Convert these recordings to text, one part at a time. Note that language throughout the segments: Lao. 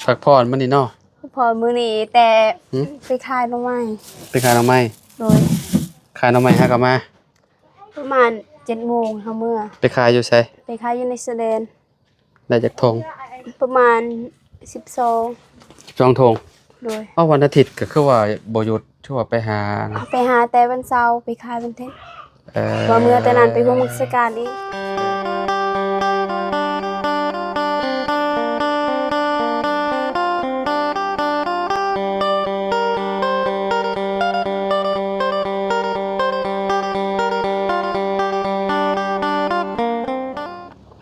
ພັກຜ່ອນມື້ນີ້ເນາະ. ພໍມື້ນີ້ແຕ່ຫຶ? ໄປຂາຍໜໍ່ໄມ້. ໄປຂາຍໜໍ່ໄມ້? ໂດຍ. ຂາຍໜໍ່ໄມ້ຫາກະມາ? ປະມານເຈັດໂມງເຮົາເມືອ. ໄປຂາຍຢູ່ໃສ? ໄປຂາຍຢູ່ໃນຊາຍແດນ. ໄດ້ຈັກຖົງ? ປະມານສິບສອງ. ສິບສອງຖົງ? ໂດຍ. ເອົ້າ ວັນອາທິດກະຄືວ່າບໍ່ຢຸດ ຄືວ່າໄປຫາ ໄປຫາແຕ່ວັນເສົາ ໄປຂາຍວັນອາທິດ. ເອີ ວ່າເມືອແຕ່ນັ້ນໄປຮ່ວມງານສະການອີກ.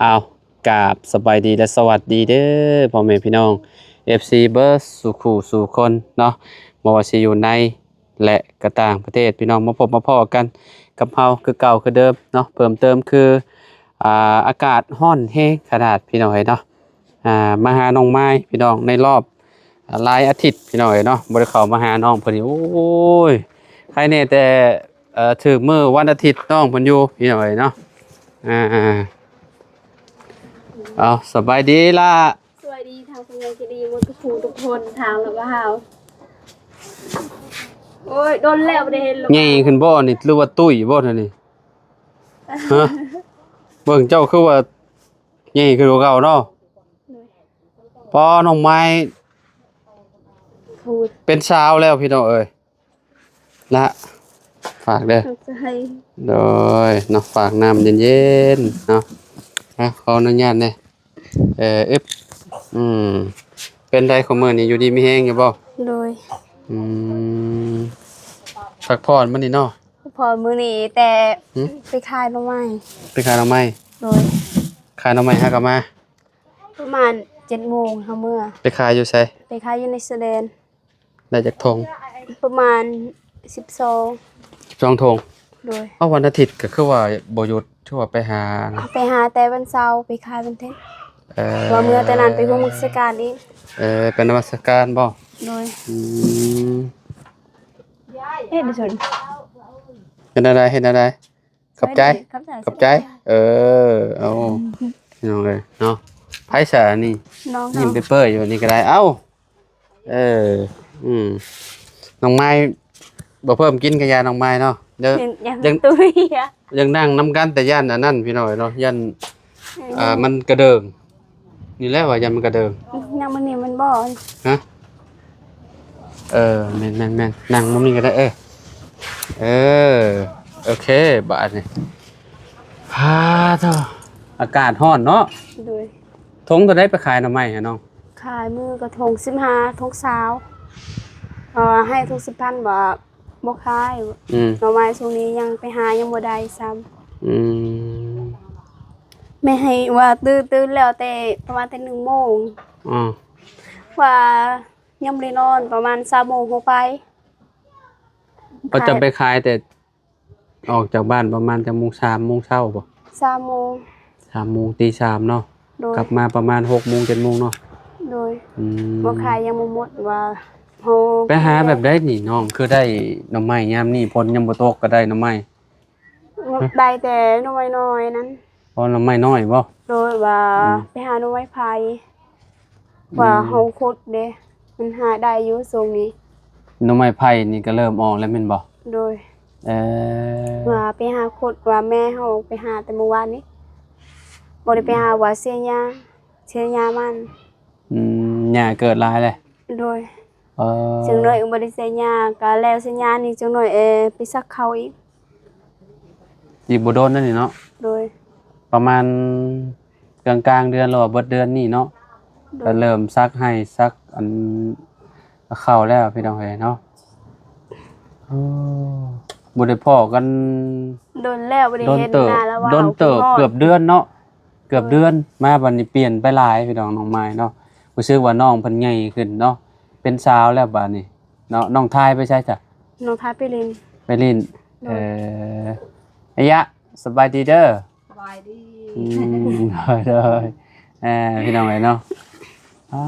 ອ້າວ ກາບສະບາຍດີ ແລະ ສະຫວັດດີເດີ ພໍ່ແມ່ພີ່ນ້ອງ ເອັຟຊີ ເບິດສູ່ຄູ່ສູ່ຄົນເນາະ ບໍ່ວ່າຊິຢູ່ໃນ ແລະ ກະຕ່າງປະເທດ ພີ່ນ້ອງ ມາພົບມາພໍ້ກັນກັບເຮົາຄືເກົ່າຄືເດີມເນາະ. ເພີ່ມເຕີມຄື ອ່າ ອາກາດຮ້ອນແຮງຂະໜາດ ພີ່ນ້ອງເອີຍເນາະ. ອ່າ ມາຫານ້ອງມາຍ ພີ່ນ້ອງ ໃນລອບ ອ່າ ຫຼາຍອາທິດ ພີ່ນ້ອງເອີຍເນາະ ບໍ່ໄດ້ເຂົ້າມາຫານ້ອງເພິ່ນນີ້. ໂອ້ຍ ໃຄແນ່ແຕ່ ເອີ ຖືກມື້ວັນອາທິດນ້ອງເພິ່ນຢູ່ ພີ່ນ້ອງເອີຍເນາະ. ອ່າ ເອົາ ສະບາຍດີລະ. ສະບາຍດີທາງຜູ້ໃຫຍ່ໃຈດີໝົດທຸກຜູ້ທຸກຄົນ ທາງລາວ. ໂອ້ຍ ດົນແລ້ວບໍ່ໄດ້ເຫັນ. ໃຫຍ່ຂຶ້ນບໍ່ນີ້ ຫຼືວ່າຕຸ້ຍບໍ່ນີ້? ຮະ? ເບິ່ງເຈົ້າຄືວ່າໃຫຍ່ຂຶ້ນກວ່າເກົ່າເນາະ. ປ້າ ນ້ອງໄມ້ເປັນສາວແລ້ວ ພີ່ນ້ອງເອີຍ. ລະ ຝາກເດີ. ໂດຍເນາະ ຝາກນ້ຳເຢັນໆເນາະ. ອ່ະ ຂໍອະນຸຍາດແດ່. ເອີ ອຶບ ອືມ ເປັນໃດຂອງມື້ນີ້ ຢູ່ດີມີແຮງຢູ່ບໍ່? ໂດຍ. ອືມ ພັກຜ່ອນມື້ນີ້ເນາະ. ພັກຜ່ອນມື້ນີ້ແຕ່ຫຶ? ໄປຂາຍໜໍ່ໄມ້. ໄປຂາຍໜໍ່ໄມ້? ໂດຍ. ຂາຍໜໍ່ໄມ້ຫາກະມາ? ປະມານເຈັດໂມງເຮົາເມືອ. ໄປຂາຍຢູ່ໃສ? ໄປຂາຍຢູ່ໃນຊາຍແດນ. ໄດ້ຈັກຖົງ? ປະມານສິບສອງ. ສິບສອງຖົງ? ໂດຍ. ເອົ້າ ວັນອາທິດກະຄືວ່າບໍ່ຢຸດ ຄືວ່າໄປຫາ ໄປຫາແຕ່ວັນເສົາ ໄປຂາຍວັນອາທິດ. ເອີ ວ່າເມືອແຕ່ນັ້ນໄປຮ່ວມງານສະການອີກ. ເອີ ໄປນະມັດສະການບໍ່? ໂດຍ. ອືມ ເຮັດໃນສົນ ເຮັດແນວໃດ ເຮັດແນວໃດ? ຂອບໃຈ ຂອບໃຈ ຂອບໃຈ. ເອີ ເອົາ ພີ່ນ້ອງເອີຍເນາະ. ໃຜສະອັນນີ້? ຍິ້ມເປີໆຢູ່ນີ້ກະໄດ້. ເອົ້າ ເອີ ອືມ ນ້ອງໄມ້ບໍ່ເພີ່ມກິນກະຢ່າ ນ້ອງໄມ້ເນາະ. ເດີ ຢາກ ຢາກ ຕຸຍ ຢາກນັ່ງນຳກັນ ແຕ່ຢ້ານອັນນັ້ນ ພີ່ນ້ອງເນາະ ຢ້ານ ເອີ ອ່າ ມັນກະເດີງ. ນີ້ແຫຼະວ່າຢ້ານມັນກະເດີງ. ນັ່ງມື້ນີ້ມັນບໍ່ ຮະ? ເອີ ແມ່ນໆໆ ນັ່ງມຸມນີ້ກະໄດ້. ເອີ ເອີ ໂອເຄ ບາດນີ້ ພາໂທ ອາກາດຮ້ອນເນາະ. ໂດຍ. ຖົງເທົ່າໃດໄປຂາຍໜໍ່ໄມ້ຫະນ້ອງ? ຂາຍມື້ກະຖົງສິບຫ້າ ຖົງຊາວ ເອີ ໃຫ້ຖົງສິບພັນ ວ່າບໍ່ຂາຍ. ອືມ ໜໍ່ໄມ້ຊ່ວງນີ້ຍັງໄປຫາຍັງບໍ່ໄດ້ຊ້ຳ. ອືມ ແມ່ໃຫ້ວ່າຕື່ນ ຕື່ນແລ້ວແຕ່ປະມານແຕ່ໜຶ່ງໂມງ. ອືມ ວ່າຍັງບໍ່ໄດ້ນອນ ປະມານຊາວໂມງເຮົາໄປ. ເຂົາຈະໄປຂາຍແຕ່ ອອກຈາກບ້ານປະມານຈັກໂມງ? ສາມໂມງເຊົ້າບໍ່? ສາມໂມງ. ສາມໂມງ ຕີສາມເນາະ. ໂດຍ. ກັບມາປະມານຫົກໂມງ ເຈັດໂມງເນາະ. ໂດຍ. ອືມ ບໍ່ຂາຍຍັງບໍ່ໝົດ ວ່າເຮົາ ໄປຫາແບບໃດນີ້ນ້ອງ ຄືໄດ້ໜໍ່ໄມ້ຍາມນີ້ ຝົນຍັງບໍ່ຕົກກະໄດ້ໜໍ່ໄມ້? ໄດ້ແຕ່ໜໍ່ໄມ້ນ້ອຍນັ້ນ. ອໍ ໜໍ່ໄມ້ນ້ອຍບໍ່? ໂດຍ. ວ່າ ອືມ ໄປຫາໜໍ່ໄມ້ໄຜ່ ວ່າ ອືມ ເຮົາຂຸດເດ້ ມັນຫາໄດ້ຢູ່ຊ່ວງນີ້. ໜໍ່ໄມ້ໄຜ່ນີ້ກະເລີ່ມອອກແລ້ວແມ່ນບໍ່? ໂດຍ. ເອີ ວ່າໄປຫາຂຸດ ວ່າແມ່ເຮົາໄປຫາແຕ່ມື້ວານນີ້ ບໍ່ໄດ້ໄປຫາ ອືມ ວ່າເສຍຫຍ້າ ເສຍຫຍ້າມັນ. ອືມ ຫຍ້າເກີດຫຼາຍແຫຼະ. ໂດຍ. ເອີ ຈັ່ງໜ້ອຍກະບໍ່ໄດ້ເສຍຫຍ້າ ກະແລ້ວເສຍຫຍ້ານີ້ ຈັ່ງໜ້ອຍ ເອ ໄປສັກເຂົ້າອີກ. ອີກບໍ່ດົນນັ້ນນີ້ເນາະ. ໂດຍ. ປະມານກາງໆເດືອນ ຫຼືວ່າເບິດເດືອນນີ້ເນາະ. ໂດຍ. ກະເລີ່ມສັກໄຮ່ສັກອັນເຂົ້າແລ້ວ ພີ່ນ້ອງເອີຍເນາະ. ໂອ້ ບໍ່ໄດ້ພໍ້ກັນດົນແລ້ວ ບໍ່ໄດ້ເຫັນໜ້າລະ ດົນເຕີບ ເກືອບເດືອນເນາະ. ເກືອບເດືອນມາບັດນີ້ປ່ຽນໄປຫຼາຍ ພີ່ນ້ອງ ນ້ອງມາຍເນາະ. ຮູ້ສຶກວ່ານ້ອງເພິ່ນໃຫຍ່ຂຶ້ນເນາະ ເປັນສາວແລ້ວບາດນີ້ເນາະ. ນ້ອງທາຍໄປໃສຊະ? ນ້ອງທາຍໄປຫຼິ້ນ. ໄປຫຼິ້ນ. ໂດຍ. ເອີ ອາຍະ ສະບາຍດີເດີ. ສະບາຍດີ. ອືມ ໂດຍໆ ເອີ ພີ່ນ້ອງເອີຍເນາະ. ອ່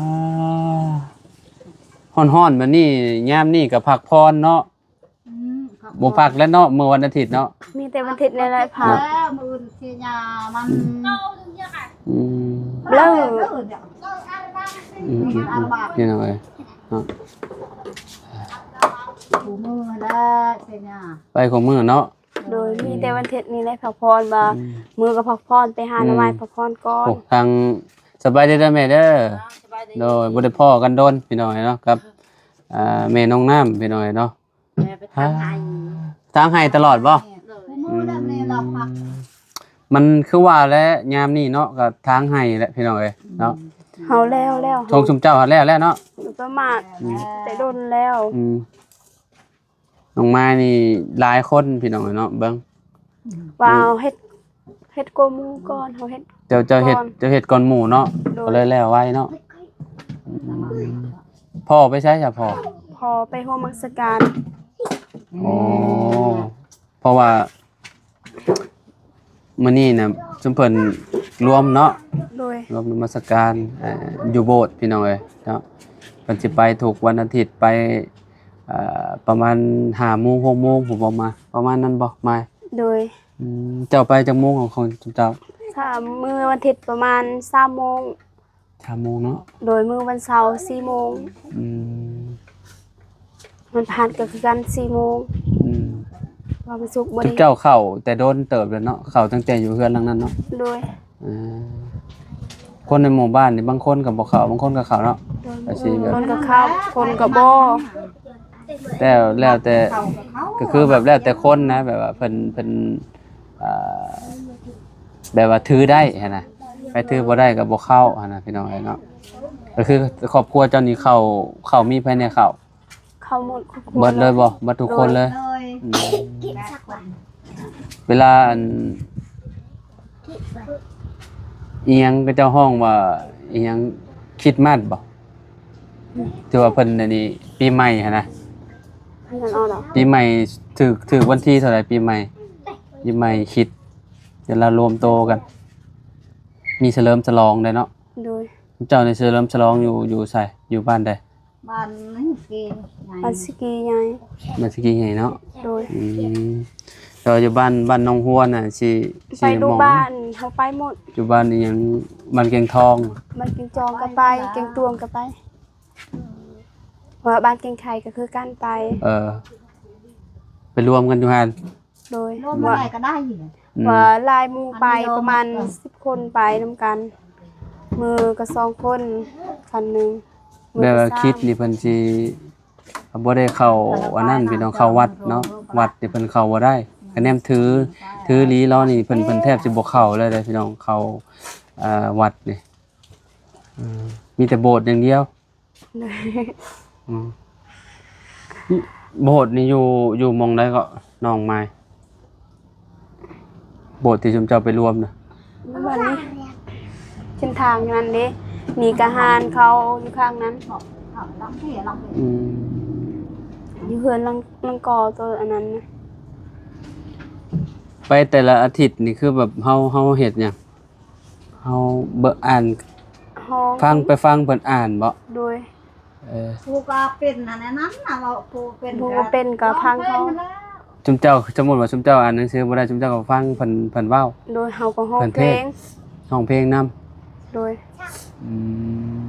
າ ຮ້ອນໆແບບນີ້ ຍາມນີ້ກະພັກຜ່ອນເນາະ. ອືມ ບໍ່ພັກແລ້ວເນາະ ມື້ວັນອາທິດເນາະ. ມີແຕ່ວັນອາທິດນີ້ແຫຼະພັກ. ມື້ອື່ນເສຍຫຍ້າມັນ. ອືມ ເລີຍ. ອືມໆໆ ພີ່ນ້ອງເອີຍເນາະ ຄູ່ມື້ແລ້ວເຊຍາ ໄປຄູ່ມື້ເນາະ. ໂດຍ ມີແຕ່ວັນທິດນີ້ແຫຼະພັກຜ່ອນວ່າ ອືມ ມື້ກໍພັກຜ່ອນ ໄປຫາ ອືມ ໜໍ່ໄມ້ພັກຜ່ອນກ່ອນ. ໂອ້ ທາງ ສະບາຍດີເດີແມ່ເດີ. ອ່າ ສະບາຍດີ. ໂດຍ ບໍ່ໄດ້ພໍ້ກັນດົນພີ່ນ້ອງເອີຍເນາະ ກັບ ອ່າ ແມ່ນ້ອງນ້ຳພີ່ນ້ອງເອີຍເນາະ. ແມ່ໄປທາງໄຮ່ ທາງໄຮ່ຕະຫຼອດບໍ່? ແມ່ ໂດຍ ອືມ ມັນຄືວ່າແຫຼະ ຍາມນີ້ເນາະ ກໍທາງໄຮ່ແຫຼະພີ່ນ້ອງເອີຍເນາະ. ເຮົາແລ້ວແລ້ວ ຂອງຊຸມເຈົ້າເຮົາແລ້ວແລ້ວເນາະ ປະມານ ອືມ ແຕ່ດົນແລ້ວ. ອືມ ນ້ອງມາຍນີ້ຫຼາຍຄົນພີ່ນ້ອງເອີຍເນາະ ເບິ່ງ ອືມ ວ່າເຮົາເຮັດ ເຮັດກ່ອນໝູ່ກ່ອນ ເຮົາເຮັດ ເຈົ້າ ເຈົ້າເຮັດ ກ່ອນ ເຈົ້າເຮັດກ່ອນໝູ່ເນາະ. ໂດຍ ກໍເລີຍແລ້ວໄວເນາະ. ອືມ ພໍ່ໄປໃສຊະ ພໍ່? ພໍ່ໄປຮ່ວມນະມັດສະການ. ອໍ ເພາະວ່າມື້ນີ້ນະ ຊຸມເພິ່ນລວມເນາະ. ໂດຍ ລວມນະມັດສະການ ເອີ ຢູ່ໂບດພີ່ນ້ອງເອີຍເນາະ. ເພິ່ນຊິໄປທຸກວັນອາທິດ ໄປ ເອີ ປະມານຫ້າໂມງ ຫົກໂມງ ຜູ້ບໍ່ມາ ປະມານນັ້ນບໍ່ມາຍ? ໂດຍ ອືມ ເຈົ້າໄປຈັກໂມງຂອງ ຂອງເຈົ້າ? ຖ້າມື້ວັນທິດປະມານສາມໂມງ. ສາມໂມງເນາະ. ໂດຍ ມື້ວັນເສົາສີ່ໂມງ. ອືມ ວັນພະຫັດກໍຄືກັນສີ່ໂມງ. ອືມ ວັນສຸກບໍ່ໄດ້. ເຈົ້າເຂົ້າແຕ່ດົນເຕີບແລ້ວເນາະ ເຂົ້າຕັ້ງແຕ່ຢູ່ເຮືອນຫຼັງນັ້ນເນາະ. ໂດຍ ເອີ ຄົນໃນໝູ່ບ້ານນີ້ ບາງຄົນກໍບໍ່ເຂົ້າ ບາງຄົນກໍເຂົ້າເນາະ. ໂດຍ ກໍຊິແບບ ຄົນກໍເຂົ້າ ຄົນກໍບໍ່ ແຕ່ ແລ້ວແຕ່ ກໍຄືແບບແລ້ວແຕ່ຄົນນະ ແບບວ່າເພິ່ນ ເພິ່ນ ອ່າ ແບບວ່າຖືໄດ້ຫັ້ນນະ ໃຜຖືບໍ່ໄດ້ກໍບໍ່ເຂົ້າຫັ້ນນະ ພີ່ນ້ອງເອີຍເນາະ. ກໍຄືຄອບຄົວເຈົ້ານີ້ເຂົ້າ ເຂົ້າມີໃຜແດ່ເຂົ້າ? ເຂົ້າໝົດ ເບິດເລີຍບໍ່? ເບິດທຸກຄົນເລີຍ. ໂດຍ ອືມ ເວລາອັນ ອີ່ຫຍັງເຂົາເຈົ້າຮ້ອງວ່າອີ່ຫຍັງ ຄຣິດມາດບໍ່? ອືມ ຖືວ່າເພິ່ນອັນນີ້ ປີໃໝ່ຫັ້ນນະ. ປີໃໝ່ຖືກ ຖືກວັນທີເທົ່າໃດ ປີໃໝ່? ປີໃໝ່ຄຣິດ ເວລາລວມໂຕກັນ ມີສະເຫຼີມສະຫຼອງໄດ້ເນາະ. ໂດຍ ເຈົ້ານີ້ສະເຫຼີມສະຫຼອງຢູ່ ຢູ່ໃສ? ຢູ່ບ້ານໃດ? ບ້ານສະກີໃຫຍ່ ບ້ານສະກີໃຫຍ່ ບ້ານສະກີໃຫຍ່ເນາະ. ໂດຍ ອືມ ແຕ່ວ່າຢູ່ບ້ານ ບ້ານໜອງຫົວນະ ຊິ ໄປທຸກບ້ານ ເຮົາໄປໝົດ. ຢູ່ບ້ານອີ່ຫຍັງ? ບ້ານແກງທອງ ບ້ານແກງຈອງກໍໄປ ແກງຕວງກໍໄປ ວ່າບ້ານແກງໄຂ່ກໍຄືກັນໄປ. ເອີ ໄປລວມກັນຢູ່ຫັ້ນ. ໂດຍ ລວມເທົ່າໃດກໍໄດ້. ອືມ ວ່າຫຼາຍໝູ່ໄປ ປະມານສິບຄົນໄປນຳກັນ ມື້ກໍສອງຄົນຄັນໜຶ່ງ. ແບບວ່າຄຣິດນີ້ເພິ່ນຊິບໍ່ໄດ້ເຂົ້າອັນນັ້ນພີ່ນ້ອງ ເຂົ້າວັດເນາະ. ວັດນີ້ເພິ່ນເຂົ້າບໍ່ໄດ້ ຄະແນນຖື ຖືອີ່ຫຼີລາວນີ້ ເພິ່ນ ເພິ່ນແທບຊິບໍ່ເຂົ້າເລີຍເດ້ພີ່ນ້ອງ ເຂົ້າ ເອີ ວັດນີ້. ເອີ ມີແຕ່ໂບດຢ່າງດຽວ. ໂດຍ ອືມ ໂບດນີ້ຢູ່ ຢູ່ໝ່ອງໃດເກາະ ນ້ອງມາຍ? ໂບດທີ່ຊຸມເຈົ້າໄປລວມນະ? ຢູ່ບ້ານນີ້ ເສັ້ນທາງນັ້ນເດ້ ມີກະຮ້ານເຂົາຢູ່ຂ້າງນັ້ນ. ອືມ ຢູ່ເຮືອນຫຼັງ ຫຼັງກໍໂຕອັນນັ້ນນະ. ໄປແຕ່ລະອາທິດນີ້ຄືແບບເຮົາ ເຮົາເຮັດຫຍັງ? ເຮົາເບິ່ງ ອ່ານ ເຮົາ ຟັງ ໄປຟັງເພິ່ນອ່ານບໍ? ໂດຍ ເອີ ຜູ້ກໍເປັນອັນນັ້ນນະ ເວົ້າ ຜູ້ເປັນ ຜູ້ກໍເປັນກໍຟັງເຂົາ. ຊຸມເຈົ້າ ສົມມຸດວ່າຊຸມເຈົ້າອ່ານໜັງສືບໍ່ໄດ້ ຊຸມເຈົ້າກໍຟັງເພິ່ນ ເພິ່ນເວົ້າ. ໂດຍ ເຮົາກໍຮ້ອງເພງ ເພິ່ນເທດ ຮ້ອງເພງນຳ. ໂດຍ ອືມ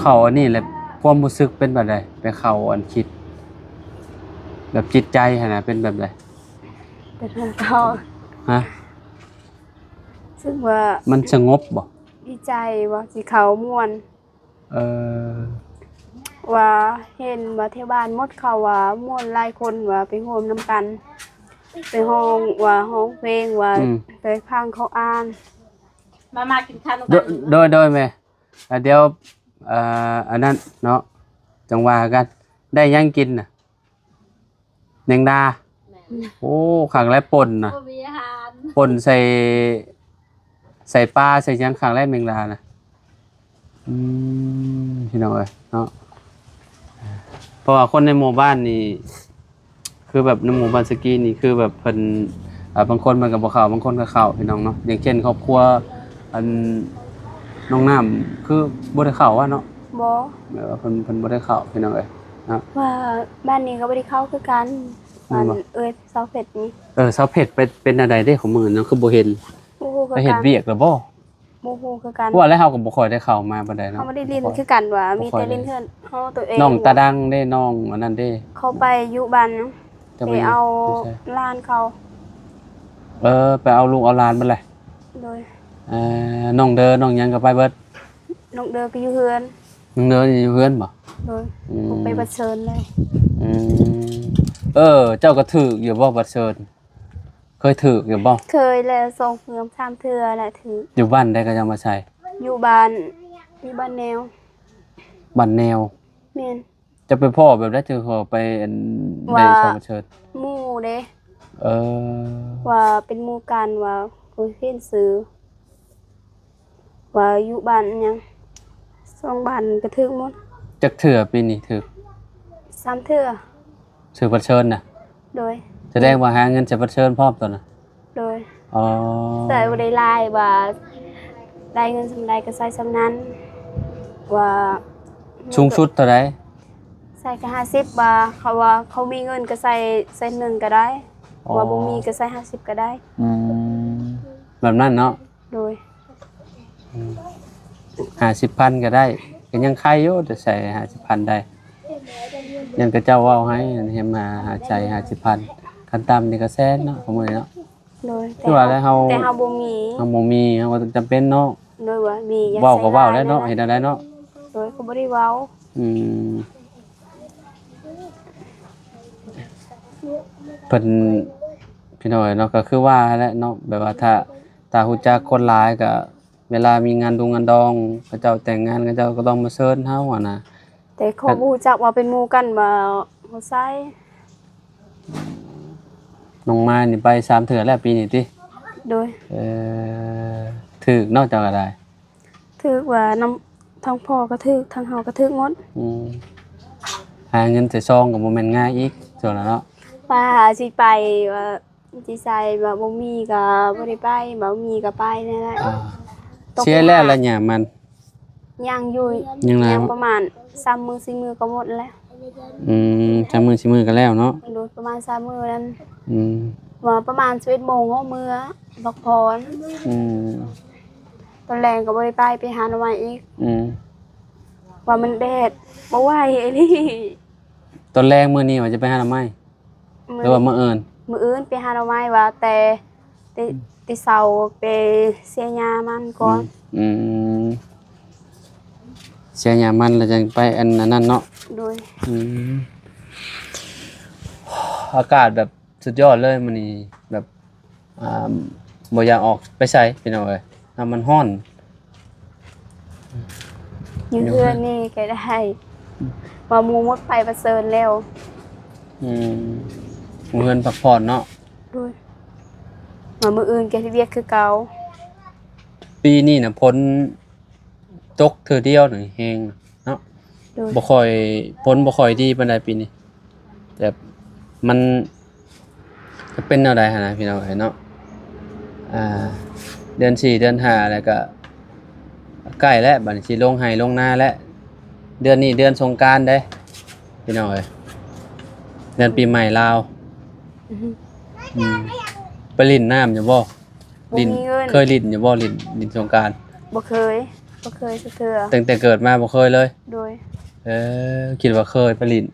ເຂົ້າອັນນີ້ແຫຼະ ຄວາມຮູ້ສຶກເປັນແບບໃດ? ໄປເຂົ້າອັນຄຣິດ ແບບຈິດໃຈຫັ້ນນະ ເປັນແບບໃດ? ເປັນເຮົາ ຮະ? ຮູ້ສຶກວ່າ ມັນສະຫງົບບໍ່? ດີໃຈວ່າຊິເຂົ້າ ມ່ວນ. ເອີ ວ່າເຫັນວ່າແຖວບ້ານໝົດເຂົາວ່າມ່ວນ ຫຼາຍຄົນວ່າໄປຮ່ວມນຳກັນ ໄປຮ້ອງວ່າ ຮ້ອງເພງວ່າ ອືມ ໄປຟັງເຂົາອ່ານ. ມາ ມາກິນເຂົ້ານຳກັນ. ໂດຍ ໂດຍ ໂດຍແມ່. ອ່າ ດຽວ ເອີ ອັນນັ້ນເນາະ ຈັ່ງວ່າກັນ. ໄດ້ຫຍັງກິນນະ? ແມງດາ. ແມ່ນ. ໂອ້ ຄັກແຫຼະ ປົ່ນນະ ບໍ່ມີອາຫານ ປົ່ນໃສ່ ໃສ່ປາໃສ່ຫຍັງ ຄັກແຫຼະແມງດານະ. ອືມ ພີ່ນ້ອງເອີຍເນາະ ເພາະວ່າຄົນໃນໝູ່ບ້ານນີ້ ຄືແບບໃນໝູ່ບ້ານສະກີນີ້ ຄືແບບເພິ່ນ ອ່າ ບາງຄົນເພິ່ນກໍບໍ່ເຂົ້າ ບາງຄົນກໍເຂົ້າ ພີ່ນ້ອງເນາະ. ຢ່າງເຊັ່ນຄອບຄົວ ອັນ ນ້ອງນ້ຳ ຄືບໍ່ໄດ້ເຂົ້າຫວາເນາະ? ບໍ່ ແບບວ່າເພິ່ນ ເພິ່ນບໍ່ໄດ້ເຂົ້າ ພີ່ນ້ອງເອີຍເນາະ. ວ່າບ້ານນີ້ກໍບໍ່ໄດ້ເຂົ້າຄືກັນ. ແມ່ນບໍ່? ອັນເອື້ອຍສາວເພັດນີ້. ເອີ ສາວເພັດໄປເປັນແນວໃດເດ້ຂອງມື້ນັ້ນ ຄືບໍ່ເຫັນ? ບໍ່ຮູ້ຄືກັນ. ໄປເຮັດວຽກແລ້ວບໍ່? ບໍ່ຮູ້ຄືກັນ ເພາະວ່າແລ້ວເຮົາກໍບໍ່ຄ່ອຍໄດ້ເຂົ້າມາປານໃດເນາະ ເຮົາບໍ່ໄດ້ຫຼິ້ນຄືກັນ ວ່າມີແຕ່ຫຼິ້ນເຮືອນເຮົາໂຕເອງ ນ້ອງຕາດັງເດ້ ນ້ອງອັນນັ້ນເດ້ ເຂົາໄປຢູ່ບ້ານຫຍັງ ໄປເອົາຫຼານເຂົາ ເອີ ໄປເອົາລູກເອົາຫຼານເບິດແຫຼະ ໂດຍ ເອີ ນ້ອງເດີ ນ້ອງຫຍັງກໍໄປເບິດ ນ້ອງເດີກໍຢູ່ເຮືອນ ນ້ອງເດີຢູ່ເຮືອນບໍ? ໂດຍ ອືມ ໄປບັດເຊີນເລີຍ ອືມ ເອີ ເຈົ້າກໍຖືກຢູ່ບໍ່ບັດເຊີນ? ເຄີຍຖືກຢູ່ບໍ່? ເຄີຍແລ້ວ ສອງເທື່ອສາມເທື່ອແຫຼະຖືກ ຢູ່ບ້ານໃດເຂົາເຈົ້າມາໃສ່? ຢູ່ບ້ານ ຢູ່ບ້ານແນວ ບ້ານແນວ ແມ່ນ ເຈົ້າໄປພໍ້ແບບໃດຈຶ່ງເຂົາໄປອັນ ວ່າ ໄດ້ສອງເຊີນ ໝູ່ເດ້ ເອີ ວ່າເປັນໝູ່ກັນ ວ່າເຂົາເຫັນຊື່ ວ່າຢູ່ບ້ານຫຍັງ ສອງບ້ານກໍຖືກໝົດ ຈັກເທື່ອປີນີ້ຖືກ? ສາມເທື່ອ ຖືກບັດເຊີນນະ? ໂດຍ ສະແດງວ່າຫາເງິນໃສ່ບັດເຊີນພ້ອມຕອນນັ້ນ? ໂດຍ ອໍ ໃຊ້ບໍ່ໄດ້ຫຼາຍ ວ່າໄດ້ເງິນສ່ຳໃດກໍໃຊ້ສ່ຳນັ້ນ ວ່າ ສູງສຸດເທົ່າໃດ? ໃຊ້ກໍຫ້າສິບ ວ່າເຂົາວ່າເຂົາມີເງິນກໍໃຊ້ແສນໜຶ່ງກໍໄດ້ ອໍ ວ່າບໍ່ມີກໍໃຊ້ຫ້າສິບກໍໄດ້ ອືມ ແບບນັ້ນເນາະ ໂດຍ ອືມ ຫ້າສິບພັນກໍໄດ້ ກໍຍັງໄຄຢູ່ ແຕ່ໃຊ້ຫ້າສິບພັນໄດ້ ຍັງເຂົາເຈົ້າເວົ້າໃຫ້ ໃຫ້ມາໃຊ້ຫ້າສິບພັນ ຂັ້ນຕ່ຳນີ້ກໍແສນເນາະ ຂອງມື້ນີ້ເນາະ ໂດຍ ຄືວ່າແລ້ວເຮົາ ແຕ່ເຮົາບໍ່ມີ ເຮົາບໍ່ມີ ເຮົາກໍຈຳເປັນເນາະ ໂດຍ ວ່າມີຢາກ ເວົ້າກໍເວົ້າແລ້ວເນາະ ໃຊ້ຫຼາຍ ເຮັດແນວໃດເນາະ ໂດຍ ກໍບໍ່ໄດ້ເວົ້າ ອືມ ເພິ່ນ ພີ່ນ້ອງເນາະ ກໍຄືວ່າຫັ້ນແຫຼະເນາະ ແບບວ່າຖ້າ ຖ້າຮູ້ຈັກຄົນຫຼາຍກໍ ເວລາມີງານດົງງານດອງ ເຂົາເຈົ້າແຕ່ງງານ ເຂົາເຈົ້າກໍຕ້ອງມາເຊີນເຮົາຫັ້ນນະ ແຕ່ເຂົາ ແຕ່ ບໍ່ຮູ້ຈັກວ່າເປັນໝູ່ກັນ ວ່າເຮົາໃຊ້ ນ້ອງມາຍນີ້ໄປສາມເທື່ອແລ້ວປີນີ້ຕິ? ໂດຍ ເອີ ຖືກເນາະ ເຈົ້າກໍໄດ້ ຖືກວ່ານຳ ທາງພໍ່ກໍຖືກ ທາງເຮົາກໍຖືກໝົດ ອືມ ຫາເງິນໃສ່ຊອງກໍບໍ່ແມ່ນງ່າຍອີກ ສ່ວນນັ້ນເນາະ ວ່າຊິໄປ ວ່າ ຊິໃສ່ ວ່າບໍ່ມີກໍບໍ່ໄດ້ໄປ ວ່າມີກໍໄປນັ້ນແຫຼະ ອ່າ ຕົກ ເສຍແລ້ວລະຫຍ້າມັນ? ຍັງຢູ່ ຍັງຫຼາຍ ຍັງປະມານສາມມື້ສີ່ມື້ກໍໝົດແລ້ວ ອືມ ສາມມື້ສີ່ມື້ກໍແລ້ວເນາະ ໂດຍ ປະມານສາມມື້ນັ້ນ ອືມ ວ່າປະມານສິບເອັດໂມງເຮົາເມືອພັກຜ່ອນ ອືມ ຕອນແລງກໍບໍ່ໄດ້ໄປ ໄປຫາໜໍ່ໄມ້ອີກ ອືມ ວ່າມັນແດດ ບໍ່ໄຫວອີ່ຫຼີ ຕອນແລງມື້ນີ້ວ່າຈະໄປຫາໜໍ່ໄມ້? ມື້ ຫຼືວ່າມື້ອື່ນ? ມື້ອື່ນໄປຫາໜໍ່ໄມ້ວ່າ ແຕ່ ແຕ່ ອືມ ແຕ່ເຊົ້າໄປເສຍຫຍ້າມັນກ່ອນ ອືມ ອືມ ເສຍຫຍ້າມັນແລ້ວຈັ່ງໄປອັນ ອັນນັ້ນເນາະ ໂດຍ ອືມ ອາກາດແບບສຸດຍອດເລີຍມື້ນີ້ ແບບ ອ່າ ບໍ່ຢາກອອກໄປໃສພີ່ນ້ອງເອີຍ ນ້ຳມັນຮ້ອນ ຢູ່ເຮືອນນີ້ກໍໄດ້ ວ່າໝູ່ໝົດໄປປະເຊີນແລ້ວ ອືມ ເຮືອນພັກຜ່ອນເນາະ ໂດຍ ວ່າມື້ອື່ນກໍເຮັດວຽກຄືເກົ່າ ປີນີ້ນະຝົນ ຕົກເທື່ອດຽວນີ້ແຮງເນາະ ໂດຍ ບໍ່ຄ່ອຍ ຝົນບໍ່ຄ່ອຍດີປານໃດປີນີ້ ແບບມັນຈະເປັນແນວໃດຫັ້ນນະພີ່ນ້ອງເອີຍເນາະ ອ່າ ເດືອນສີ່ເດືອນຫ້າແລ້ວກໍໃກ້ແລ້ວ ບັດນີ້ຊິລົງໄຮ່ລົງນາແລ້ວ ເດືອນນີ້ເດືອນສົງການເດ້ພີ່ນ້ອງເອີຍ ເດືອນປີໃໝ່ລາວ ອືຮຶ ອືມ ໄປຫຼິ້ນນ້ຳຢູ່ບໍ່? ບໍ່ມີເງິນ ຫຼິ້ນ ເຄີຍຫຼິ້ນຢູ່ບໍ່? ຫຼິ້ນ ຫຼິ້ນສົງການ ບໍ່ເຄີຍ ບໍ່ເຄີຍຈັກເທື່ອ ຕັ້ງແຕ່ເກີດມາບໍ່ເຄີຍເລີຍ ໂດຍ ເອີ ຄິດວ່າເຄີຍໄປຫຼິ້ນ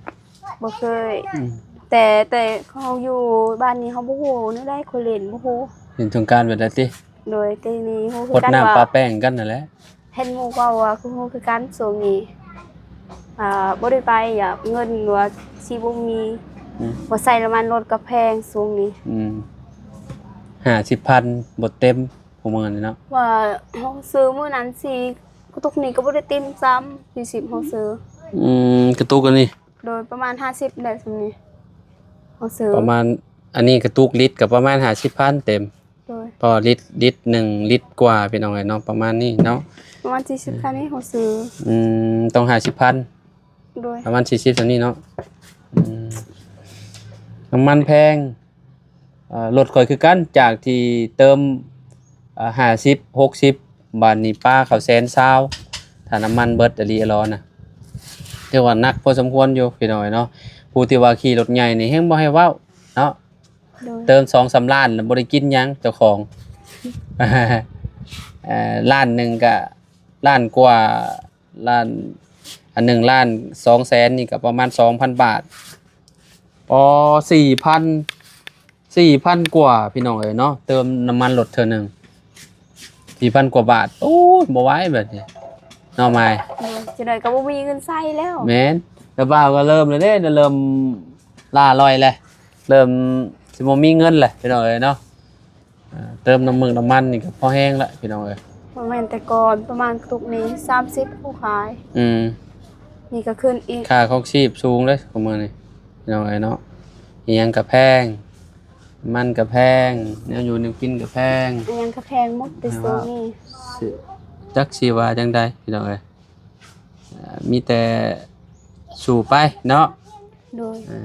ບໍ່ເຄີຍ ອືມ ແຕ່ ແຕ່ເຮົາຢູ່ບ້ານນີ້ເຮົາບໍ່ຮູ້ແນວໃດ ເຄີຍຫຼິ້ນບໍ່ຮູ້ ຫຼິ້ນສົງການແບບໃດຕິ? ໂດຍ ແຕ່ນີ້ຮູ້ຄືກັນວ່າ ຫົດນ້ຳປະແປ້ງກັນຫັ້ນແຫຼະ ເຫັນໝູ່ເວົ້າວ່າຄືຮູ້ຄືກັນຊ່ວງນີ້ ອ່າ ບໍ່ໄດ້ໄປ ຢາກເງິນວ່າຊິບໍ່ມີ ອືມ ວ່າໃຊ້ນ້ຳມັນລົດກໍແພງຊ່ວງນີ້ ອືມ ຫ້າສິບພັນບໍ່ເຕັມ ຜູ້ມື້ນີ້ເນາະ ວ່າເຮົາຊື້ມື້ນັ້ນສີ່ກະຕຸກນີ້ກໍບໍ່ໄດ້ເຕັມຊ້ຳ ສີ່ສິບເຮົາຊື້ ອືມ ກະຕຸກອັນນີ້ ໂດຍ ປະມານຫ້າສິບໄດ້ຊ່ຳນີ້ ເຮົາຊື້ ປະມານ ອັນນີ້ກະຕຸກລິດກໍປະມານຫ້າສິບພັນເຕັມ ໂດຍ ເພາະລິດ ລິດໜຶ່ງລິດກວ່າພີ່ນ້ອງເອີຍເນາະ ປະມານນີ້ເນາະ ປະມານສີ່ສິບ ຄັນນີ້ເຮົາຊື້ ອືມ ຕ້ອງຫ້າສິບພັນ ໂດຍ ປະມານສີ່ສິບສ່ຳນີ້ເນາະ ອືມ ນ້ຳມັນແພງ ເອີ ລົດຂ້ອຍຄືກັນ ຈາກທີ່ເຕີມ ເອີ ຫ້າສິບ ຫົກສິບ ບາດນີ້ປາເຂົ້າແສນຊາວ ຖ້ານ້ຳມັນເບິດອີ່ຫຼີອີ່ຫຼໍນະ ຖືວ່າໜັກພໍສົມຄວນຢູ່ພີ່ນ້ອງເນາະ ຜູ້ທີ່ວ່າຂີ່ລົດໃຫຍ່ນີ້ແຮງບໍ່ໃຫ້ເວົ້າເນາະ ໂດຍ ເຕີມສອງສາມລ້ານແລ້ວບໍ່ໄດ້ກິນຫຍັງເຈົ້າຂອງ ເອີ ເອີ ລ້ານໜຶ່ງກະລ້ານກວ່າ ລ້ານ ອັນໜຶ່ງລ້ານສອງແສນນີ້ກະປະມານສອງພັນບາດ. ອໍ ສີ່ພັນ ສີ່ພັນກວ່າພີ່ນ້ອງເອີຍເນາະ ເຕີມນ້ຳມັນລົດເທື່ອໜຶ່ງ ສີ່ພັນກວ່າບາດ. ໂອ້ຍ ບໍ່ໄຫວແບບນີ້ເນາະມາຍ. ໂດຍ ຈັ່ງໃດກໍບໍ່ມີເງິນໃຊ້ແລ້ວ. ແມ່ນ ແຕ່ບ່າວກໍເລີ່ມແລ້ວເດ້ ເລີ່ມລ່າລ່ອຍແລ້ວ ເລີ່ມຊິບໍ່ມີເງິນແລ້ວພີ່ນ້ອງເອີຍເນາະ. ເຕີມນ້ຳມັນ ນ້ຳມັນນີ້ກໍພໍແຮງລະພີ່ນ້ອງເອີຍ. ບໍ່ແມ່ນແຕ່ກ່ອນ ປະມານຕຸກນີ້ສາມສິບຜູ້ຂາຍ. ອືມ ນີ້ກໍຂຶ້ນອີກ. ຄ່າຄອງຊີບສູງເດ້ຊຸມື້ນີ້ພີ່ນ້ອງເອີຍເນາະ. ອີຫຍັງກໍແພງ ມັນກໍແພງ ແນວຢູ່ແນວກິນກໍແພງ ອີຫຍັງກໍແພງໝົດແຕ່ຊ່ວງນີ້. ຊິ ຈັກຊິວ່າຈັ່ງໃດພີ່ນ້ອງເອີຍ ເອີ ມີແຕ່ສູ້ໄປເນາະ. ໂດຍ ເອີ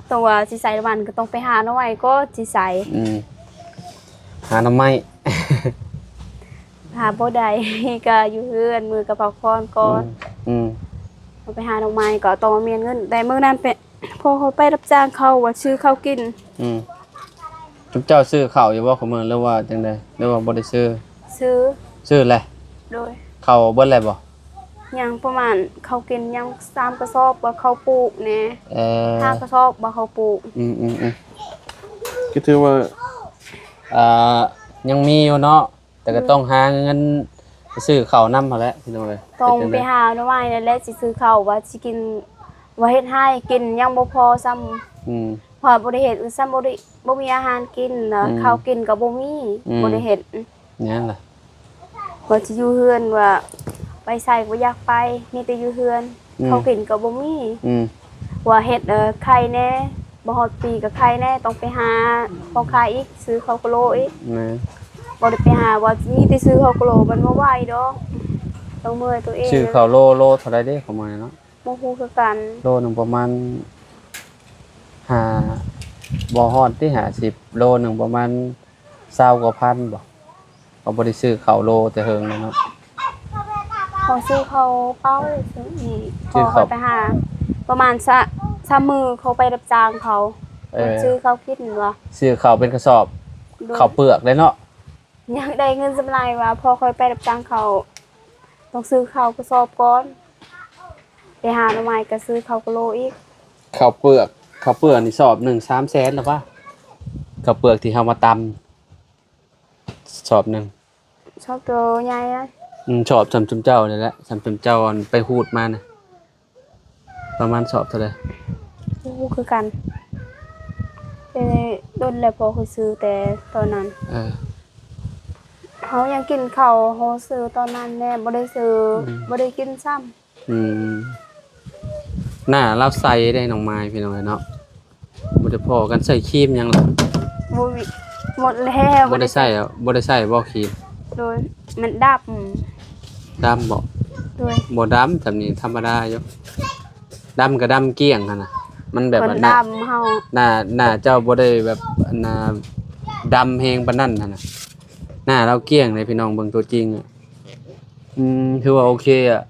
ແຕ່ວ່າຊິໃສ່ນ້ຳມັນກໍຕ້ອງໄປຫາໜໍ່ໄມ້ກໍຊິໃສ່. ອືມ ຫາໜໍ່ໄມ້ ຫາບໍ່ໄດ້ ກໍຢູ່ເຮືອນ ມື້ກໍພັກຜ່ອນກ່ອນ. ອືມ ອືມ ເຮົາໄປຫາໜໍ່ໄມ້ກໍຕ້ອງມາມີເງິນ ແຕ່ມື້ນັ້ນເປັນ ພໍ່ຂ້ອຍໄປຮັບຈ້າງເຂົາວ່າຊື້ເຂົ້າກິນ. ອືມ ຈຸມເຈົ້າຊື້ເຂົ້າຢູ່ບໍ່ຂອງມື້ ຫຼືວ່າຈັ່ງໃດ ຫຼືວ່າບໍ່ໄດ້ຊື້? ຊື້ ຊື້ແຫຼະ. ໂດຍ ເຂົ້າເບິດແລ້ວບໍ່? ຍັງ ປະມານເຂົ້າກິນຍັງສາມກະສອບ ວ່າເຂົ້າປູກແດ່. ເອີ ຫ້າກະສອບ ວ່າເຂົ້າປູກ. ອືມໆໆ ກໍຖືວ່າ ອ່າ ຍັງມີຢູ່ເນາະ. ແຕ່ກໍ ອືມ ຕ້ອງຫາເງິນໄປຊື້ເຂົ້ານຳຫັ້ນແຫຼະພີ່ນ້ອງເອີຍ. ຕ້ອງໄປຫາໜໍ່ໄມ້ນັ້ນແຫຼະ ຊິຊື້ເຂົ້າ ວ່າຊິກິນ ວ່າເຮັດໃຫ້ກິນຍັງບໍ່ພໍຊ້ຳ. ອືມ ເພາະບໍ່ໄດ້ເຮັດຊ້ຳ ບໍ່ໄດ້ ບໍ່ມີອາຫານກິນນະ. ອືມ ເຂົ້າກິນກໍບໍ່ມີ. ອືມ ບໍ່ໄດ້ເຮັດ ແມ່ນລະ ວ່າຊິຢູ່ເຮືອນ ວ່າໄປໃສບໍ່ຢາກໄປ ມີແຕ່ຢູ່ເຮືອນ. ອືມ ເຂົ້າກິນກໍບໍ່ມີ. ອືມ ວ່າເຮັດ ເອີ ໄຂ່ແດ່ ບໍ່ຮອດປີກໍໄຂ່ແດ່ ຕ້ອງໄປຫາຂອງຂາຍອີກ ຊື້ເຂົ້າກະໂລອີກ. ແມ່ນ ບໍ່ໄດ້ໄປຫາ ວ່າມີແຕ່ຊື້ເຂົ້າກະໂລ ມັນບໍ່ໄຫວດອກ ຕ້ອງເມື່ອຍຕົວເອງ. ຊື້ເຂົ້າໂລ ໂລເທົ່າໃດເດ້ຂອງມື້ນີ້ເນາະ? ບໍ່ຮູ້ຄືກັນ. ໂລໜຶ່ງປະມານຫ້າ ບໍ່ຮອດຕິ ຫ້າສິບ ໂລໜຶ່ງປະມານຊາວກວ່າພັນບໍ່? ເຂົາບໍ່ໄດ້ຊື້ເຂົ້າໂລແຕ່ເຫິງແລ້ວເນາະ. ເຂົາຊື້ເຂົ້າເປົ່າ ຊື້ນີ້ ພໍຂ້ອຍໄປຫາປະມານສາມມື້ ເຂົາໄປຮັບຈ້າງເຂົາ. ເອີ ຊື້ເຂົ້າກິນວ່າ ຊື້ເຂົ້າເປັນກະສອບ. ໂດຍ ເຂົ້າເປືອກເດ້ເນາະ. ຢາກໄດ້ເງິນສ່ຳຫຼາຍວ່າ ພໍຂ້ອຍໄປຮັບຈ້າງເຂົາ ຕ້ອງຊື້ເຂົ້າກະສອບກ່ອນ ໄປຫາໜໍ່ໄມ້ກໍຊື້ເຂົ້າກະໂລອີກ. ເຂົ້າເປືອກ ເຂົ້າເປືອກນີ້ສອບໜຶ່ງສາມແສນແລ້ວປະ? ເຂົ້າເປືອກທີ່ເຮົາມາຕຳ ສອບໜຶ່ງ ຊອບໂຕໃຫຍ່ນະ. ອືມ ຊອບສ່ຳຈຸມເຈົ້ານີ້ແຫຼະ ສ່ຳຈຸມເຈົ້າອັນໄປຮູດມານະ ປະມານຊອບເທົ່າໃດ? ບໍ່ຮູ້ຄືກັນ ແຕ່ດົນແລ້ວ ພໍເຄີຍຊື້ແຕ່ຕອນນັ້ນ. ເອີ ເຮົາຍັງກິນເຂົ້າ ເຮົາຊື້ຕອນນັ້ນແດ່ ບໍ່ໄດ້ຊື້ ອືມ ບໍ່ໄດ້ກິນຊ້ຳ. ອືມ ໜ້າລາວໃສເດ້ນ້ອງມາຍ ພີ່ນ້ອງເອີຍເນາະ. ບໍ່ໄດ້ພໍ້ກັນ ໃຊ້ຄຣີມຫຍັງລະ? ບໍ່ມີ ໝົດແລ້ວ ບໍ່ໄດ້ໃຊ້. ບໍ່ໄດ້ໃຊ້ ບໍ່ໄດ້ໃຊ້ບໍ່ຄຣີມ? ໂດຍ ມັນດຳ. ດຳບໍ່? ໂດຍ ບໍ່ດຳ ສ່ຳນີ້ທຳມະດາຢູ່. ດຳກໍດຳກ້ຽງຫັ້ນນະ ມັນແບບວ່າ ໜ້າ ເຮົາ ໜ້າ ໜ້າເຈົ້າບໍ່ໄດ້ແບບ ອັນນ່າ ດຳແຮງປານນັ້ນຫັ້ນນະ. ໜ້າລາວກ້ຽງເດ້ພີ່ນ້ອງ ເບິ່ງຕົວຈິງອະ. ອືມ ຖືວ່າໂອເຄອະ.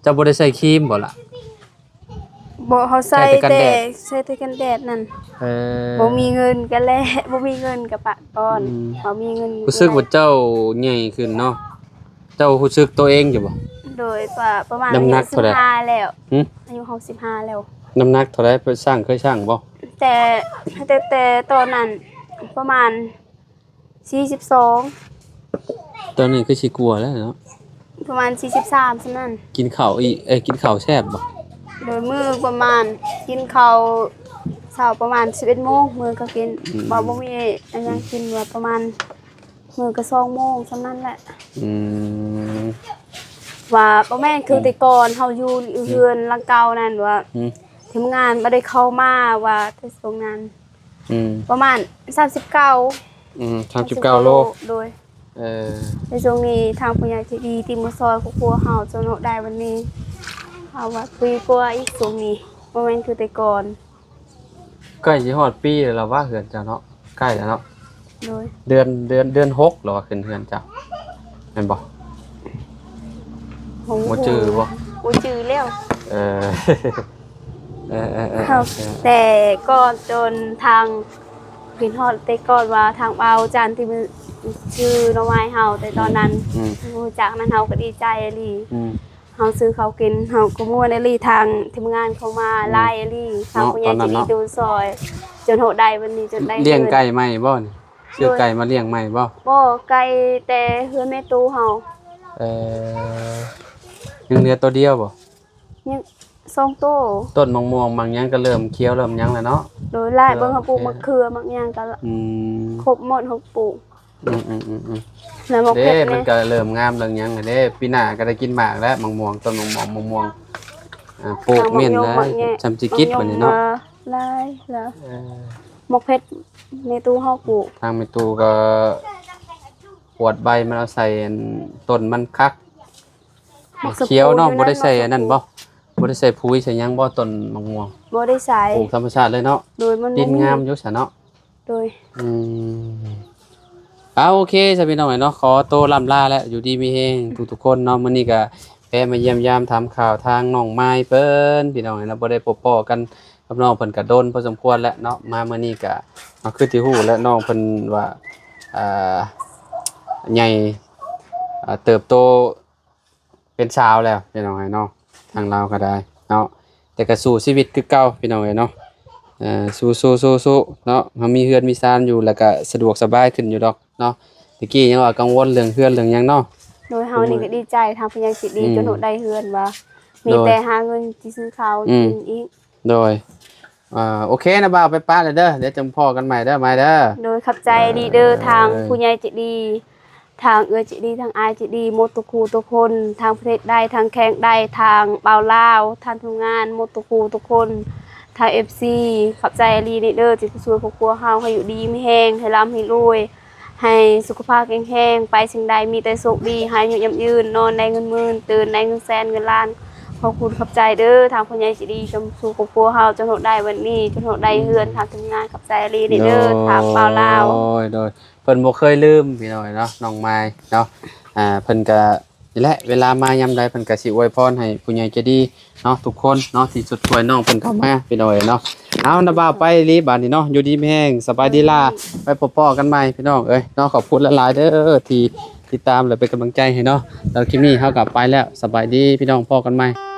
ເຈົ້າບໍ່ໄດ້ໃຊ້ຄຣີມບໍ່ລະ? ບໍ່ ເຮົາໃຊ້ ໃຊ້ແຕ່ກັນແດດ ແຕ່ ໃຊ້ແຕ່ກັນແດດນັ້ນ. ເອີ ບໍ່ມີເງິນກໍແລ້ວ ບໍ່ມີເງິນກໍປະກ່ອນ. ອືມ ບໍ່ມີເງິນ. ຮູ້ສຶກວ່າເຈົ້າໃຫຍ່ຂຶ້ນເນາະ ເຈົ້າຮູ້ສຶກຕົວເອງຢູ່ບໍ່? ໂດຍ ປະ ປະມານ ນ້ຳໜັກເທົ່າໃດ? ອາຍຸສິບຫ້າແລ້ວ. ຫື? ອາຍຸເຮົາສິບຫ້າແລ້ວ. ນ້ຳໜັກເທົ່າໃດ? ໄປຊັ່ງ ເຄີຍຊັ່ງບໍ່? ແຕ່ ແຕ່ ແຕ່ຕອນນັ້ນປະມານ ສີ່ສິບສອງ ຕອນນີ້ຄືຊິກວ່າແລ້ວເນາະ ປະມານສີ່ສິບສາມ ສ່ຳນັ້ນ. ກິນເຂົ້າອີ ເອີ ກິນເຂົ້າແຊບບໍ່? ໂດຍ ມື້ປະມານ ກິນເຂົ້າເຊົ້າປະມານສິບເອັດໂມງ ມື້ກໍກິນ. ອືມ ວ່າບໍ່ມີອັນຫຍັງກິນ ວ່າປະມານ ມື້ກໍສອງໂມງ ສ່ຳນັ້ນແຫຼະ. ອືມ ວ່າບໍ່ແມ່ນຄື ອືມ ແຕ່ກ່ອນເຮົາຢູ່ ອືມ ເຮືອນຫຼັງເກົ່ານັ້ນ ວ່າ ອືມ ທີມງານບໍ່ໄດ້ເຂົ້າມາ ວ່າແຕ່ຊ່ວງນັ້ນ ອືມ ປະມານສາມສິບເກົ້າ. ອືມ ສາມສິບເກົ້າໂລ. ໂດຍ ເອີ ໃນຊ່ວງນີ້ທາງຜູ້ໃຫຍ່ໃຈດີທີ່ມາຊ່ອຍຄອບຄົວເຮົາຈົນເຮົາໄດ້ວັນນີ້ ເຮົາວ່າດີກວ່າອີກຊ່ວງນີ້ ບໍ່ແມ່ນຄືແຕ່ກ່ອນ. ໃກ້ຊິຮອດປີແລ້ວລະວ່າ ເຮືອນເຈົ້າເນາະ ໃກ້ແລ້ວເນາະ. ໂດຍ ເດືອນ ເດືອນ ເດືອນຫົກລະວ່າຂຶ້ນເຮືອນເຈົ້າ ແມ່ນບໍ່? ບໍ່ຈື່ບໍ່? ບໍ່ຈື່ແລ້ວ. ເອີ ເອີ ເອີ ເອີ ເອີ ແຕ່ກ່ອນຈົນທາງ ຄິດຮອດແຕ່ກ່ອນວ່າທາງບ່າວຈັນທີ່ມາຊື້ໜໍ່ໄມ້ເຮົາ ແຕ່ຕອນນັ້ນ ອືມ ບໍ່ຮູ້ຈັກນັ້ນ ເຮົາກໍດີໃຈອີ່ຫຼີ. ອືມ ເຮົາຊື້ເຂົ້າກິນ ເຮົາກໍມ່ວນອີ່ຫຼີ. ທາງທີມງານເຂົ້າມາ ອືມ ຫຼາຍອີ່ຫຼີ ທາງ ເນາະ ຜູ້ໃຫຍ່ໃຈດີ ຕອນນັ້ນເນາະ ດູຊ່ອຍ ຈົນເຮົາໄດ້ວັນນີ້ ຈົນໄດ້ ລ້ຽງໄກ່ໃໝ່ບໍ່ນີ້? ຊື້ໄກ່ມາລ້ຽງໃໝ່ບໍ່? ບໍ່ ໄກ່ແຕ່ເຮືອນແມ່ຕູ້ເຮົາ. ເອີ ຍັງເຫຼືອໂຕດຽວບໍ່? ຍັງສອງໂຕ. ຕົ້ນໝາກມ່ວງໝາກຫຍັງກໍເລີ່ມຂຽວເລີ່ມຫຍັງແລ້ວເນາະ. ໂດຍ ຫຼາຍ ເອີ ເບິ່ງເຮົາປູກ ໂອເຄ ໝາກເຂືອໝາກຫຍັງກໍ ອືມ ຄົບໝົດ ເຮົາປູກ. ອືມໆໆໆ ແລ້ວໝາກເຜັດ ເດ້ ມັນກໍເລີ່ມງາມເລີ່ມຫຍັງແລ້ວເດ້. ປີໜ້າກໍໄດ້ກິນໝາກແລ້ວ ໝາກມ່ວງ ຕົ້ນໝາກມ່ວງ ໝາກມ່ວງ ອ່າ ປູກເມັນແລ້ວ ໝາກໝໍ່ ແມ່ນແຫຼະ ຊ່ຳຊິກິດບັດນີ້ເນາະ. ຫຼາຍແລ້ວ ເອີ ໝາກເຜັດແມ່ຕູ້ເຮົາປູກ ທາງແມ່ຕູ້ກໍກວດໃບມັນເອົາໃສ່ອັນຕົ້ນມັນຄັກ. ໝາກຂຽວເນາະ ບໍ່ໄດ້ໃສ່ອັນນັ້ນບໍ່? ບໍ່ໄດ້ໃສ່ປຸຍໃສ່ຫຍັງບໍ່ ຕົ້ນໝາກມ່ວງ? ບໍ່ໄດ້ໃສ່ ປູກທຳມະຊາດເລີຍເນາະ. ໂດຍ ມັນ ດິນງາມຢູ່ຊະເນາະ. ໂດຍ ອືມ ເອົາ ໂອເຄຊະພີ່ນ້ອງເອີຍເນາະ ຂໍໂຕລ່ຳລາແລ້ວ ຢູ່ດີມີແຮງທຸກໆຄົນເນາະ. ມື້ນີ້ກະແວະມາຢ້ຽມຢາມຖາມຂ່າວທາງນ້ອງມາຍເພິ່ນ ພີ່ນ້ອງເອີຍເນາະ ບໍ່ໄດ້ພົບພໍ້ກັນກັບນ້ອງເພິ່ນກະດົນພໍສົມຄວນແລ້ວເນາະ. ມາມື້ນີ້ກະ ເຮົາຄືທີ່ຮູ້ແລ້ວ ນ້ອງເພິ່ນວ່າ ອ່າ ໃຫຍ່ ອ່າ ເຕີບໂຕ ເປັນສາວແລ້ວພີ່ນ້ອງເອີຍເນາະ ທາງລາວກໍໄດ້ເນາະ ແຕ່ກໍສູ້ຊີວິດຄືເກົ່າພີ່ນ້ອງເອີຍເນາະ. ເອີ ສູ້ໆໆໆເນາະ ເຮົາມີເຮືອນມີຊານຢູ່ ແລ້ວກໍສະດວກສະບາຍຂຶ້ນຢູ່ດອກເນາະ. ຕະກີ້ຍັງວ່າກັງວົນເລື່ອງເຮືອນເລື່ອງຫຍັງເນາະ. ໂດຍ ເຮົານີ້ກໍດີໃຈ ທາງຜູ້ໃຫຍ່ໃຈດີ ໂດຍ ຈົນໄດ້ເຮືອນວ່າ ໂດຍ ມີແຕ່ຫາເງິນຊິຊື້ເຂົ້າ ອືມ ກິນອີກ. ໂດຍ ອ່າ ໂອເຄນະບ່າວ ໄປປະແລ້ວເດີ ດຽວຈັ່ງພໍ້ກັນໃໝ່ເດີ ມາຍເດີ. ໂດຍ ຂອບໃຈດີເດີ ເອີ ທາງຜູ້ໃຫຍ່ໃຈດີ ທາງເອື້ອຍໃຈດີ ທາງອ້າຍໃຈດີ ໝົດທຸກຄູ່ທຸກຄົນ ທາງປະເທດໃດ ທາງແຂວງໃດ ທາງບ່າວລາວ ທາງທີມງານ ໝົດທຸກຄູ່ທຸກຄົນ ທາງເອັຟຊີ ຂອບໃຈອີ່ຫຼີນີ້ເດີ ທີ່ຊ່ວຍຄອບຄົວເຮົາໃຫ້ຢູ່ດີມີແຮງ ໃຫ້ລ່ຳໃຫ້ລວຍ ໃຫ້ສຸຂະພາບແຂງແຮງ ໄປສິ່ງໃດມີແຕ່ໂຊກດີ ໃຫ້ອາຍຸຍືນຍາວ ນອນໄດ້ເງິນໝື່ນ ຕື່ນໄດ້ເງິນແສນເງິນລ້ານ. ຂອບຄຸນຂອບໃຈເດີ ທາງຜູ້ໃຫຍ່ໃຈດີ ຈົນສູ່ຄອບຄົວເຮົາ ຈົນຮອດໄດ້ວັນນີ້ ຈົນຮອດໄດ້ເຮືອນ ອືມ ທາງທີມງານ ຂອບໃຈອີ່ຫຼີນີ້ເດີ ໂດຍ ທາງບ່າວລາວ ໂດຍ ໂດຍ ເພິ່ນບໍ່ເຄີຍລືມພີ່ນ້ອງເອີຍເນາະ ນ້ອງມາຍເນາະ. ອ່າ ເພິ່ນກະ ນີ້ແຫຼະ ເວລາມາຍາມໃດເພິ່ນກໍຊິອວຍພອນໃຫ້ຜູ້ໃຫຍ່ໃຈດີເນາະ ທຸກຄົນເນາະ ທີ່ຊຸດຊ່ວຍນ້ອງເພິ່ນເຂົ້າມາ ພີ່ນ້ອງເອີຍເນາະ. ເອົາ ນະບ່າວໄປອີ່ຫຼີບາດນີ້ເນາະ ຢູ່ດີມີແຮງ ສະບາຍດີຫຼ້າ ໄວ້ພໍ້ກັນໃໝ່ພີ່ນ້ອງເອີຍເນາະ. ຂອບຄຸນຫຼາຍໆເດີ ທີ່ຕິດຕາມ ແລະ ເປັນກຳລັງໃຈໃຫ້ເນາະ. ແລ້ວຄລິບນີ້ເຮົາກໍໄປແລ້ວ ສະບາຍດີພີ່ນ້ອງ ພໍ້ກັນໃໝ່.